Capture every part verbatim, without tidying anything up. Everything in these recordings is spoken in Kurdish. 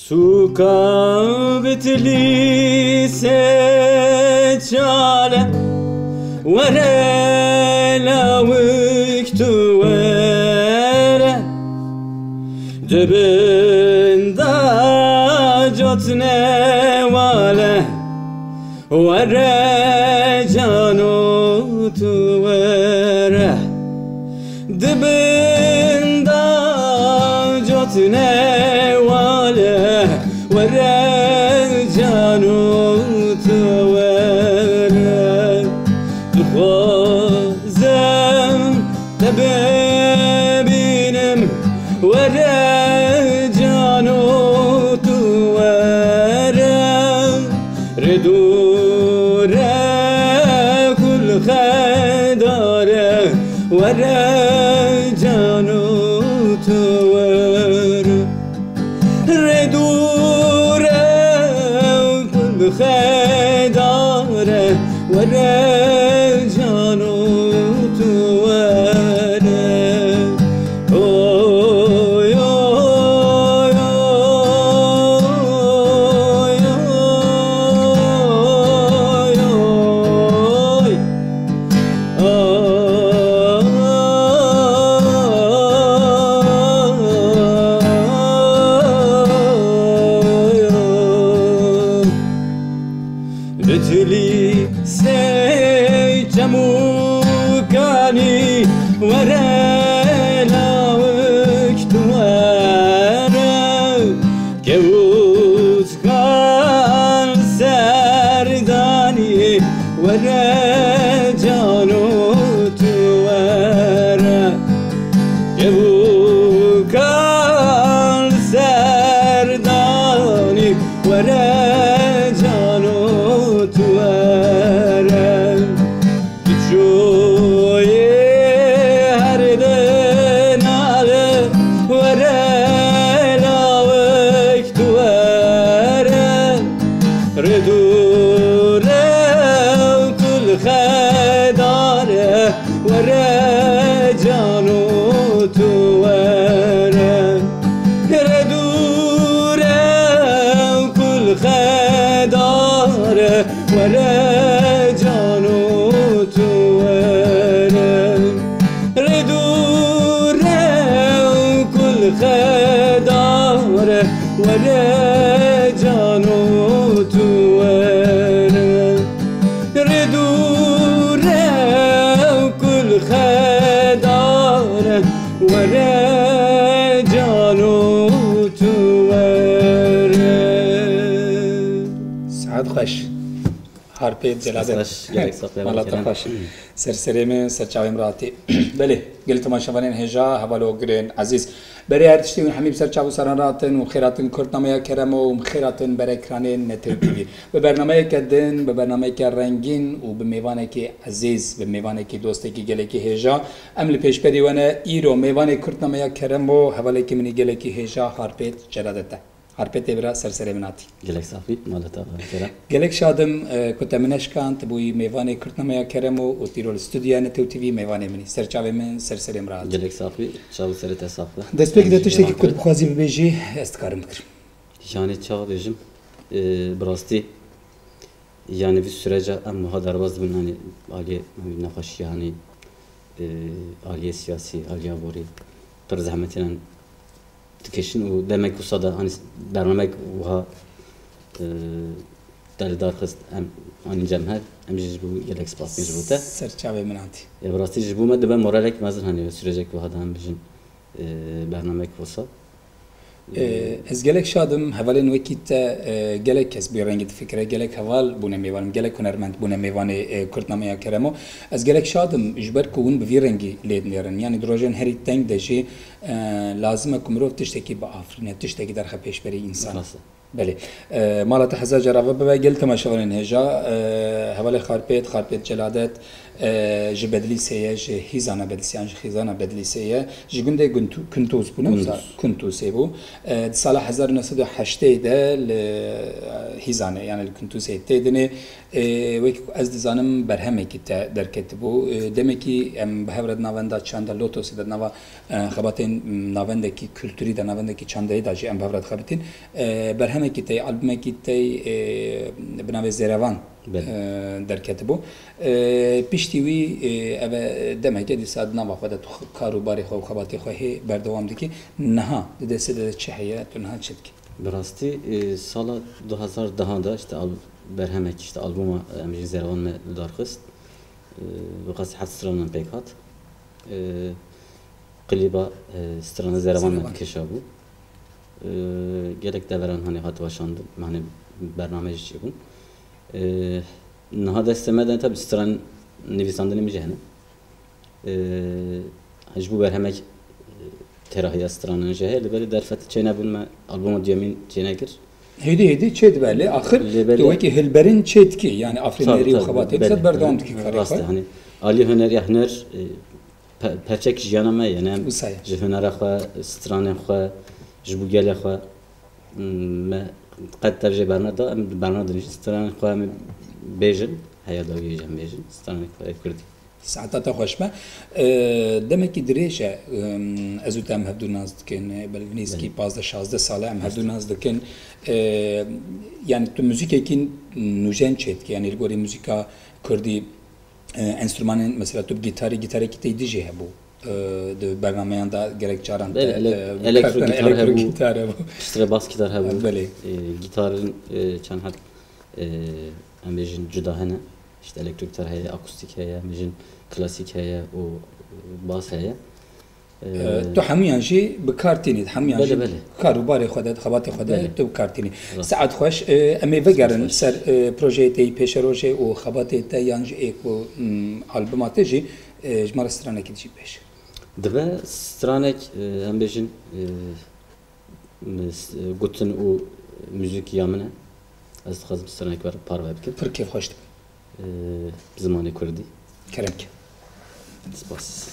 Sûka Bitilîsê çal e, were lawik tu were. Di bin da cotine wale, were cano tu were. Di bin da cotine wale, were cano tu were. Dixwazim te bibînim, were cano tu were. Rê dûr e, kul xedar e, were cano tu were. Rê dûr e, kul xedar e, were cano tu were. Oy, oy, oy, oy, oy, oy, oy. Bitilîsê çemûkanî, were lawik tu were. Kewû Kan serdanî, were cano tu were. Kewû kan serdanî, were cano tu were. Tu çûyî her di nale, were lawik tu were. Rê dûr e, kul xedar e, were cano tu were. Rê dûr e, kul xedar e, were cano tu were. Rê dûr e, kul xedar e, were cano tu were. Rê dûr e, kul xedar e, were cano tu were. Saet xweş. Harpêt Celadet. Xweş, gelek sax be, Mala te kerem. Xweş. Ser serê min, ser çavê min ratî. Belê, gelê temaşevanên hêja, heval û ogirên ezîz. Berê her tiştî hûn hemî bi ser çav û seran rahatin û xêr hatin Kurtnameya Keremo û xêr hatin ber ekranên Netew T V. Bi bernameyeke din, bi bernameyeke rengîn û bi mêvanekî ezîz, bi mêvanekî dostekî gelekî hêja, em li pêşberî we ne. Îro mêvanê Kurtnameya Keremo, hevalekî min î gelekî hêja, Harpêt Celadet e. Harpêtê bira, ser serê min hatî. Gelek sax bî, mala te ava kerem. Gelek şadim, e, ku te min eşkand, tu bûyî mêvanê Kurtnameya Keremo û tîro li stûdyoya Netew T V mêvanê min î. Ser çavê min, ser serê min rahat. Gelek sax bî, çav û serê te sax be. Destpêkê de tiştekî ku tu bixwazî bibêjî, ez dikarim bikirim. Yanî çawa bêjim, e, bi rastî, yanî vî süreca em wiha derbas dibin, yanî aliyê nexweşiya, yanî, e, aliyê siyasî, aliya borî, pir zehmetî ne dikişin û demek wisa de, hanî bernamek wiha, e, te li dar xist, em anîn cem hev, em jî ji bo gelek spas dikin ji bo te. Ser çavê min hatî. E, bi rastî ji bo me dibe moralek mezin, hanî sürecek wiha de em bijin, e, bernamek wisa. E, ez gelek şadim, hevalên wekî te, e, gelek kes bi rengî difikire, gelek heval bûne mêvanim, gelek hunermend bûne mêvanê, e, Kurtnameya Keremo. Ez gelek şadim, ji ber ku hûn bi vî rengî lê dinêrin. Yanî di rojên herî teng de jî, e, lazim e ku mirov tiştekî biafirîne, tiştekî derxe pêşberî însan. Rast e. Belê. E, mala te hezar cara ve bibe, gel temaşevanên hêja. E, hevalê Xarpêt, Xarpêt Celadet, e, ji Bedlîsê ye, ji Hîzana Bedlîsê yan ji Xîzana Bedlîsê ye. Ji gundê Guntu-, Kuntûs bû, ne? Kuntûs. Kuntûsê bû. E, di sala hezar û neh sed û heştê de li, e, Hîzanê, yani li Kuntûsê tê dinê. E, wekî ku ez dizanim, berhemekî te derketibû. E, demekî em bi hev re di navenda çanda Lotosê de, di nava, e, xebatên navendekî kulturî de, navendekî çandeyê de jî em bi hev re dixebitin. E, berhemekî te, albumekî te, e, bi navê Zêrevan, Belê. e, derketibû. E, piştî wî, e, ev e demeke dîsa di nava xwe de tu kar û barê xwe û xebatê xwe hê berdewam dikî. Niha di destê de çi heye, tu niha çi dikî? Bi rastî, e, sala du hezar dehan de işte al-, berhemekî, işte albuma, e, em jî Zêrevan me li dar xist. E, bi qasî heft stranan pêk hat. E, Klîba, e, strana Zêrevan me Zêrevan. dikişa bû. E, gelek deveran hanê hat weşandin, hanê bername jî çêbûn. E, niha destê me de tabi stran nivîsandinê min jî hene. E, ji bo berhemek, e, têrahiya stranan jî heye, lê belê derfet çênebûn, me albuma duyemîn çênekir. Hêdî hêdî çêdibe, lê axir Lê belê tu wekî hilberîn çêdikî, yani afirînerî û Tabii, tabii, xebatê belê. dîsa berdewam dikî karê Rast e, xwe. Hani alî huneriya huner, e, pe-, perçek jiyana me ye, ne? Wisa ye. Ji hunera xwe, stranên xwe, ji bo gelê xwe, m, me qet dev jê berneda, em bernadin jî stranên xwe em bêjin, heya dawiyê jî em bêjin, stranên xwe kurdî. Saeta te xweş be. E, demekî dirêj e, em, ez û te em hevdû nas dikin, e, belkî nêzîkî Belê. pazdeh şazdeh sal e em hevdû nas dikin. E, yani tu muzîkekî nûjen çêdikî, yani li gorî muzîka kurdî, e, enstrûmanên, mesela tu bi gîtarî, gîtarekî te yî dijî hebû. E, di bernameyan de gelek caran te, Belê, ele-, e, elektro gîtar elektro hebû, gîtar hebû. Piştre bas gîtar hebû. Belê. E, gîtarên, e, çend heb, e, em bêjin cuda hene. İşte elektro gîtar heye, akustîk heye, em bêjin klasîk heye û, e, bas heye. E, E, tu hemûyan jî bi kar tînî, hemûyan Belê, jî belê. kar û barê xwe de, xebatê xwe de Belê. tu bi kar tînî. Rast. Saet xweş, e, em ê vegerin Saet xweş. ser, e, projeyê te yî pêşerojê û xebatê te yan jî ê ku, mm, albuma te jî, e, ji me re stranekî dijî bêje. Dibe stranek, e, em bêjin, e, s-, gotin û muzîk ya min e. Ez dixwazim stranek we re parve bikim. Pir kêfxweş dibe. Ee, zimanê kurdî. Kerem ke. Spas.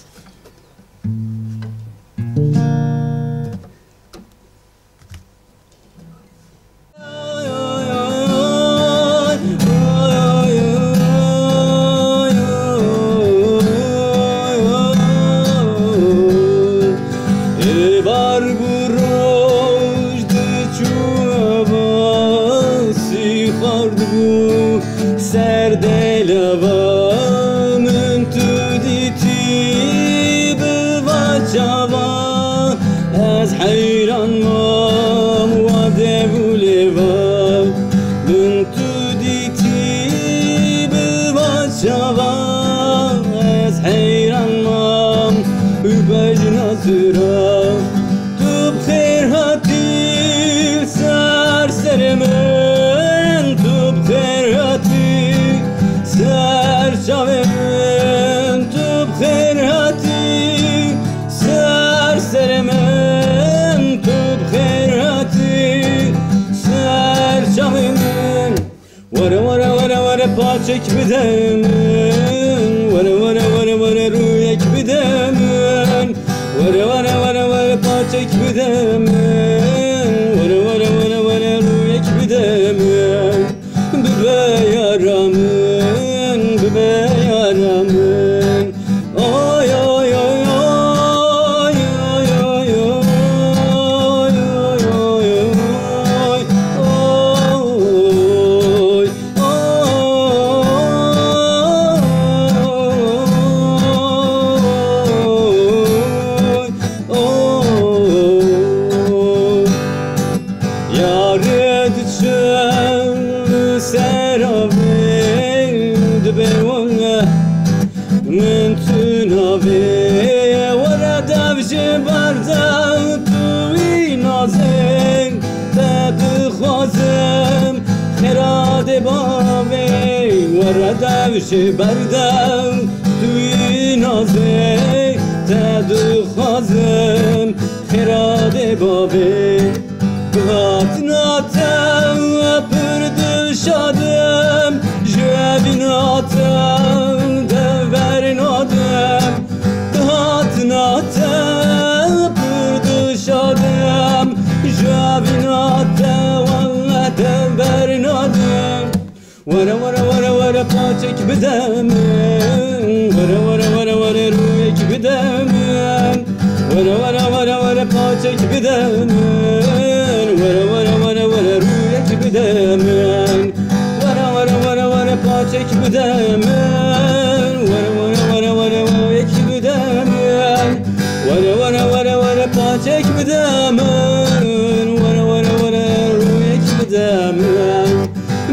Êvar bû roj diçû ava sî xwar dibû ser delava min tu dîtî bi va çava ez heyran mam wa dev û lêva min tu dîtî bi va çava ez heyran mam û bejna tu ra. Tu bi xêr hatî ser serê min, tu bi xêr hatî ser çavê min, tu bi xêr hatî ser serê min, tu bi xêr hatî ser çavê min. Were, were, were, were, paçek bide min. Were, were, were, were, rûyek bide min. Were, were, were, were, paçek bide min. Were, were, were, were, rûyek bide min. Bibe yara min, bibe yara min. Oy, oy, oy, oy. Yarê diçim ser avê dibe wenge. Min tu navê were dev ji berdev tu wî nazê te dixwazim xêra dê bavê were dev ji berdev tu wî nazê te dixwazim xêra dê bavê. Hatina te pir dişadim, ji evîna te devernadim. Hatina te pir dişadim, ji evîna te welle devernadim. Were were were were paçek bide min. Were were were were rûyek bide min. Were were were were paçek bide min. Were were were were rûyek bide min. Were were were were paçek bide min. Were were were were rûyek bide min. Were were were were paçek bide min. Were were were rûyek bide min.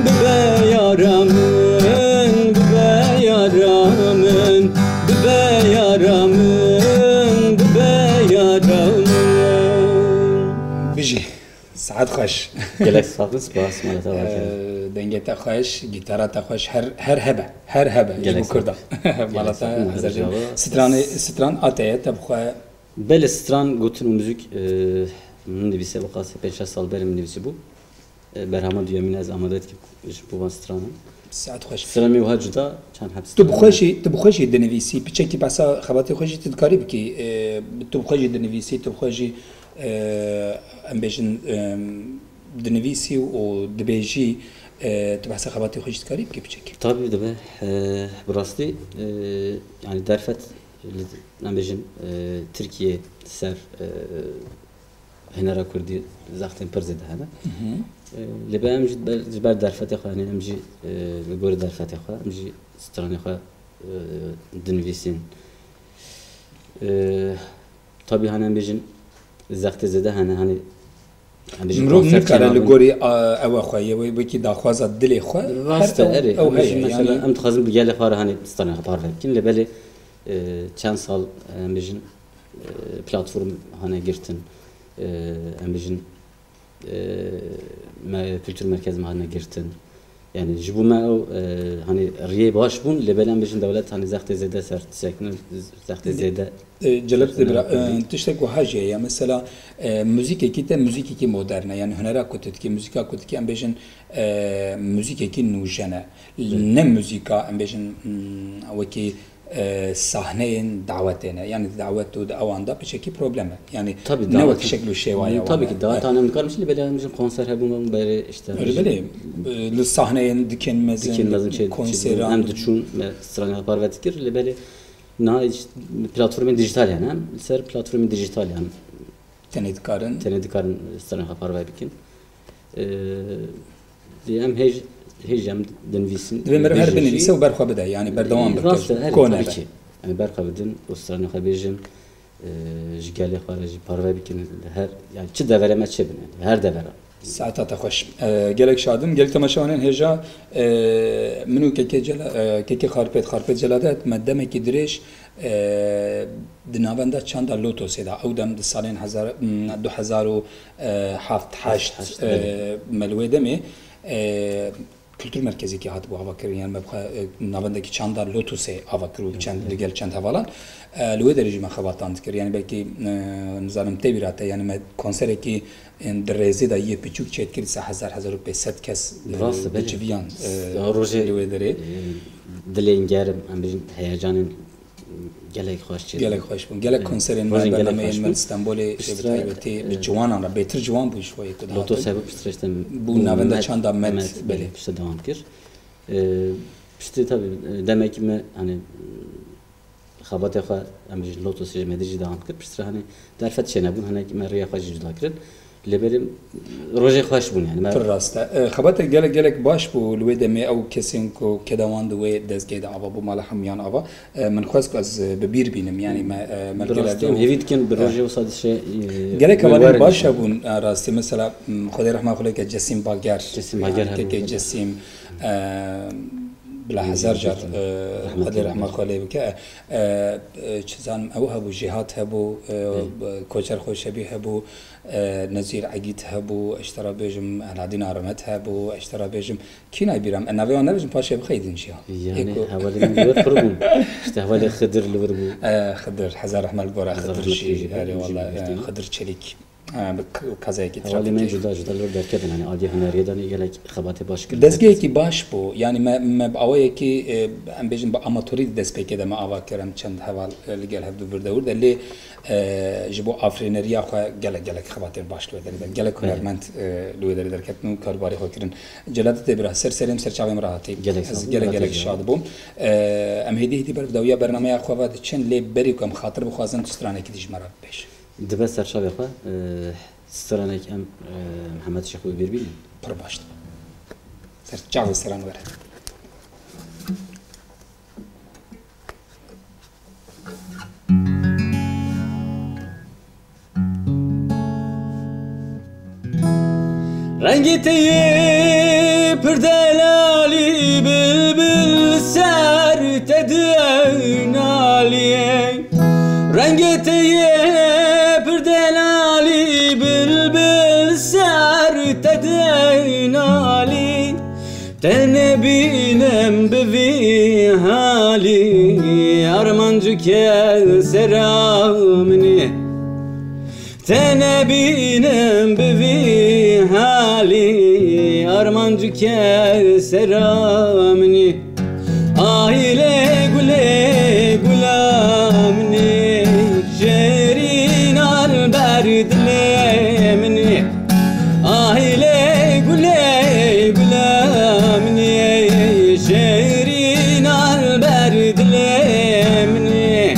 Bibe yara min, bibe yara min, bibe yara min, bibe yara min. Bijî. Saet xweş. Gelek sax bin, spas, mala te ava kirin. Ee, dengê te xweş, gîtara te xweş, her, her hebe, her hebe. Ji Gelek bo Kurda. Gelek Mala te sax bin, ezer her cava. Stranê, stran a te ye, te bi xwe Belê, stran, gotin û muzîk, e, min nivîse, bi qasî pênc şeş sal berê min nivîsî bû. E, berhema duyemîn ez amade dikim ji bo van stranan. Saet xweş. Stranê wiha cuda, çend heb Tu bi stran. xwe jî, tu bi xwe jî dinivîsî, piçekî behsa xebatê xwe jî tu dikarî bikî. E, tu bi xwe jî dinivîsî, tu bi xwe jî, e, em bêjin, e, dinivîsî û dibêjî, e, tu behsa xebatê xwe jî dikarî bikî piçekî. Tabî dibe, e, bi rastî, e, yani derfet, li, em bêjin, e, Tirkiye ser, e, hunera kurdî zextên pir zêde hene. Hı hı. E, lê be em jî ber, ji ber derfetê xwe, yani em jî, e, li gorî derfetê xwe, em jî stranê xwe, e, dinivîsîn. E, tabî, hani em bêjin zextê zêde hene, hani em bêjin Mirov konser nikare li çênabin. gorî, a, ewe xwe, ye wê wekî daxwaza dilê xwe, Rast e, her ew, erê, ew em bêjin heye, mesela, yani em dixwazin bi gelê xwe re, hani stranê xwe parve bikin, lê belê, e, çend sal, e, em bêjin, e, platform hane girtin, e, em bêjin, e, me, kultur merkez me hane girtin. Yani ji bo me ew, e, hani riyê baş bûn, lê belê em bêjin dewlet hani zextê zêde ser disekine, zextê zêde E, Celal ser bira, e, tiştek wiha jî ye. Ya mesela, e, muzîkekî te muzîkekî modern e. Yani hunera ku tu dikî, muzîka ku dikî, em bêjin, e, muzîkekî nûjen e. Ne muzîka, em bêjin, hmm, wekî e, sahneyên dawetê ne. Yani dawet û di ewan de piçekî problem e. Yani Tabii, ne davet- wek şekl û şêwaya Tabii wan ki, e. davet anem dikarim, şimdi belli, bizim konser hebûn, berê işte Öyle belê, e, li sahneyên dikên mezin, Dikên mezin çê, konseran. Em diçûn, me stranê parve dikir, lê belê niha işte platformên dijital yani, em ser platformên dijital yani. Tenê dikarin. Tenê dikarin stranê xwe parve bikin. Ee, Dê em hêj, hêj em dinivîsin. Divê meriv her bêjin binivîse jî. û berxwe bide, yani berdewam bike. Rast e, erê, Kone tabii be. ki. Yani berxwe bidin û stranê xwe bêjin, e, ji gelê xwe re jî parve bikin. Her, yani çi devere me çi bin, yani her devera. Saeta te xweş. E, gelek şadim, gelek temaşevanên hêja, e, min û kekê Cela-, e, kekê Xarpêt, Xarpêt Celadet, me demekî dirêj, e, di navenda çanda Lotosê de, ew dem di salên hezar, mm, du hezar û heft, heşt, Heşt, e, belê. me li wê demê, e, kultur merkezekî hatibû avakirin, yani me bi xwe, e, navendekî çanda Lotosê ava kiribû bi çend, Belê. digel çend hevalan. E, li wê derê jî me xebatan dikir. Yani belkî, e, nizanim tê bîra te, yani me konserekî, e, di rêzê de yê piçûk çêdikir, se hezar, hezar û pênc sed kes, e, Rast e, belê. diciviyan, e, Ya rojê, li wê derê. e, dilên germ, em bêjin heyecanên gelek xweş çêdibû. Gelek xweş bûn. Gelek Evet. konserên me, Rojên gelek bernameyên xweş me bûn. li Stenbolê, Piştre, bi taybetî bi e, ciwanan re, bêtir ciwan bû ji xwe yê ku Lotos dihatin. hebû, piştre işte Bû navenda Met, çanda Met, Met, belê. belê, piştre devam kir. E, piştre tabii, e, demek ki me, hani, xebatê xwe, em bêjin Lotos jî me dî jî devam kir. Piştre, hani, derfet çênebûn, hinek me rêya xwe jî cuda kirin. Lê belê rojê xweş bûn, yani, me Pir rast e. E, xebate gelek, gelek baş bû li wê demê ew kesên ku keda wan di wê dezgehê de ava bû, mala hemûyan ava. E, min xwest ku ez, e, bi bîr bînim, yani me, e, me Bi gelek rastî em hêvî dikin bi E. rojê wisa dişê, e, Gelek wê hevalên werin baş inşallah. hebûn, e, rastî. Mesela, m, Xwedê rehma xwe lê bike Cesîm Bager. Cesîm Bager Yani, hebû. kekê Cesîm, e, bila Cesîm hezar car, Bager. e, Rehmetli Xwedê rehma Bager. xwe lê bike. E, e, çi zanim, ew hebû, Jîhat hebû, e, Belê. Koçer Xoşebî hebû, e, Nezîr Egît hebû, ez ji te re bêjim, Eladîn Arimet hebû, ez ji te re bêjim, kî nayê bîra min? E, navê wan nebêjim, paşê bixeydin jî ya. Yani, Ê ku hevalên min li wir pir bûn. İşte hevalê Xidir li wir bû. E, Xidir, hezar rehmet li gora Hezar Xidir rehmet jî, jî, erê jî wala, e, girtî. Xidir Çelîk. e, bi k-, kazayekî Hevalê me trafîkê. Cuda cuda li wir derketin, yanî aliyê huneriyê de gelek xebatê baş kir. Dezgehekî baş bû, yanî me, me bi awayekî, e, em bêjin bi amatorî di destpêkê de me ava kir, em çend heval, e, li gel hev du vir de wir de lê, e, ji bo afirîneriya xwe gelek, gelek xebatên baş li wê derê de, gelek Belê. hunermend, e, li wê derê derketin û karûbarê xwe kirin. Celadetê bira, ser serê min, ser çavê min re hatî. Gelek sağ ol, gelek, gelek şad bûm. E, em hêdî hêdî ber bi dawiya bernameya xwe ve diçin, lê berî ku em xatir bixwazin, tu stranekî dî ji me re bibêj. Dibe serçavê xwe, e, stranek em, e, Mihemed Şêxo bi bîr bînin. Pir baş dibe. Ser çavê stran were. Rengê te yê pir delalî, bilbil ser te dinalî. Rengê te yê pir delalî, bilbil ser te dinalî. Te nebînim bi vî halî, armancike sera min î. Te nebînim bi vî halî, armancike sera min î. Ailê gulê gula min î, şêrîna li ber dilê min î. Ailê gulê gula min î, şêrîna li ber dilê min î.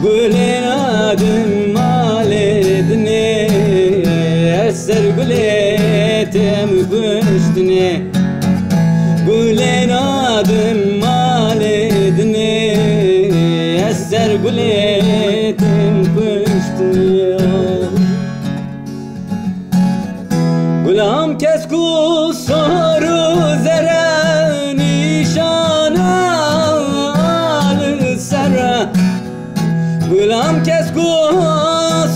Gulê nadim malê dinê, ez ser gulê tim kuştinê. Gulê nadim malê dinê, ez ser gulê tim kuştinê. Gulam kesk û sor û zere nîşana li ser e. Gulam kesk û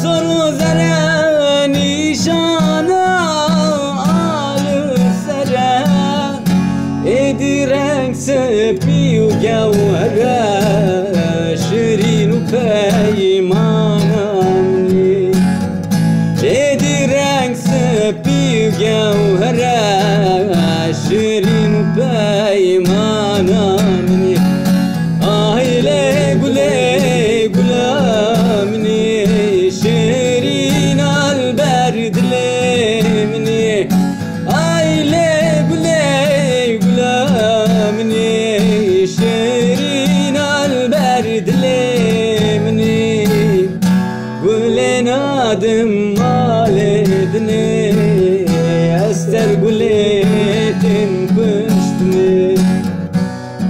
sor û zere nîşana li ser e. Êdî reng spî û gewher e, şirîn û peymana min î. Êdî reng spî û gewher e, şirîn û peymana min î. Ailê gulê gula min î, şirîna li ber dilê min î. Ailê gulê gula min î, şirîna li ber dilê min î. Gulê nadim malê dinê, ez ser gulê tim kuştinê.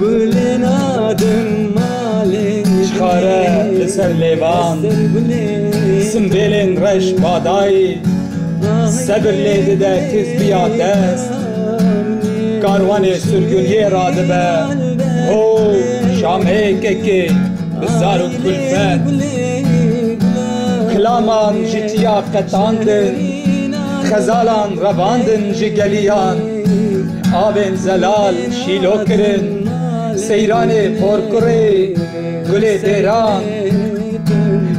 Gulê nadim malê dinê, çixare li ser lêvan, ez ser gulê simbêlên reş badayî, sebir lê dide tizbiya dest. Karwanê surguniyê radibe, ho, şameyê kekê, bi zar û kulfet. Kilaman ji tiya qetandin, xezalan revandin ji geliyan, avên zelal şîlo kirin, seyranê porkurê gulê dêran.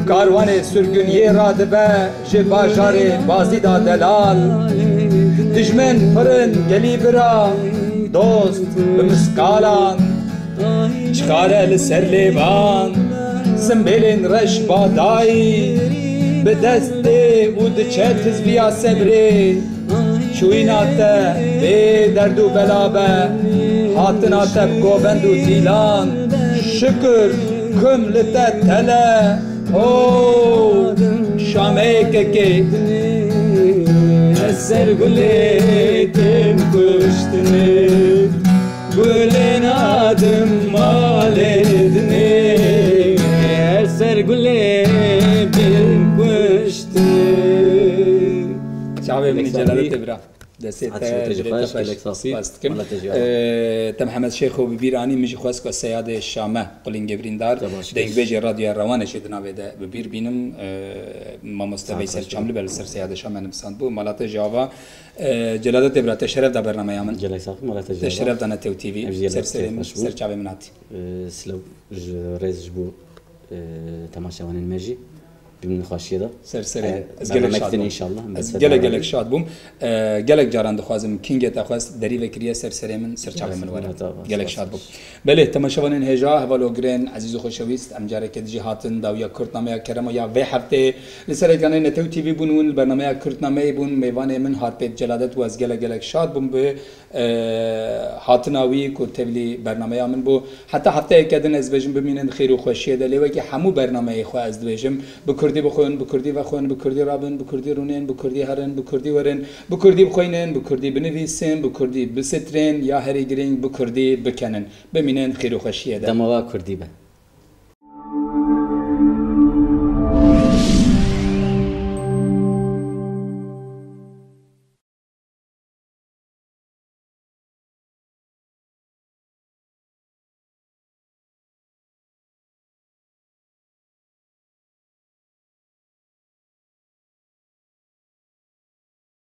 Karwanê surguniyê radibe ji bajarê Bazîda delal, dijmin pirin gelî bira, dost bi miskalan. Çixare li ser lêvan, simbêlên reş badayî, bi destê û diçe tizbiya sebrê. Çûyîna te bê derd û bela be, hatina te bi govend û dîlan. Şikir kum li te tele. Ho, şameyê kekê. Ez ser gulê tim kuştinê. Gulê nadim malê dinê. Ez ser gulê tim kuştinê. Çavê min Gelek Celalê Safî. Te bira. Destê Saet te, şewe te jî dilê te xweş, xweş. Gelek spas dikim. Mala te jî ava. Ee, te Mihemed Şêxo bi bîr anî, min jî xwest ku Seyadê Şame, Qulingê Birîndar, Te baş kir. dengbêjê Radyoya Rewanê jî di navê de bi bîr bînim. Ee, mamoste Saet Veysel xweş. Çamlî be li ser Seyadê Şame nivîsandbû. Mala te jî ava. Ee, Celadetê bira, te şeref da bernameya min. Gelek sax, mala te jî ava. Te şeref da Netew T V. Em jî gelek Ser serê keyf min, xweş bû. ser çavê min hatî. Ee, silav ji rêz ji bo, ee, temaşevanên me jî. Bimînin xweşiyê de. Ser serê. E, Ez gelek bernamek şad din bûm. inşallah. Ez gelek gelek şad bûm. E, gelek caran dixwazim Kingê te xwest derî vekiriye ser serê min, ser çavê min were. Gelek şad bûm. Belê, temaşevanên hêja, hevalogirên, ezîz û xweşewîst, em careke dijî hatin dawiya Kurtnameya Kerema ya vê hefteyê. Li ser ekranê Netew T V bûn hûn, li bernameya Kurtnameyê bûn, mêvanê min Harpêt Celadet bû, ez gelek gelek şad bûm bi e, hatina wî ku tevlî bernameya min bû. Heta hefteyeke din ez dibêjim bimînin di xêr û xweşiyê de. Lê wekî hemû bernameyê xwe ez dibêjim, bi kurdî bixwin, bi kurdî vexwin, bi kurdî rabin, bi kurdî rûnên, bi kurdî herin, bi kurdî werin, bi kurdî bixwînin, bi kurdî binivîsin, bi kurdî bisitrên, ya herî girîng bi kurdî bikenin. Bimînin di xêr û xweşiyê de. Dema we kurdî be.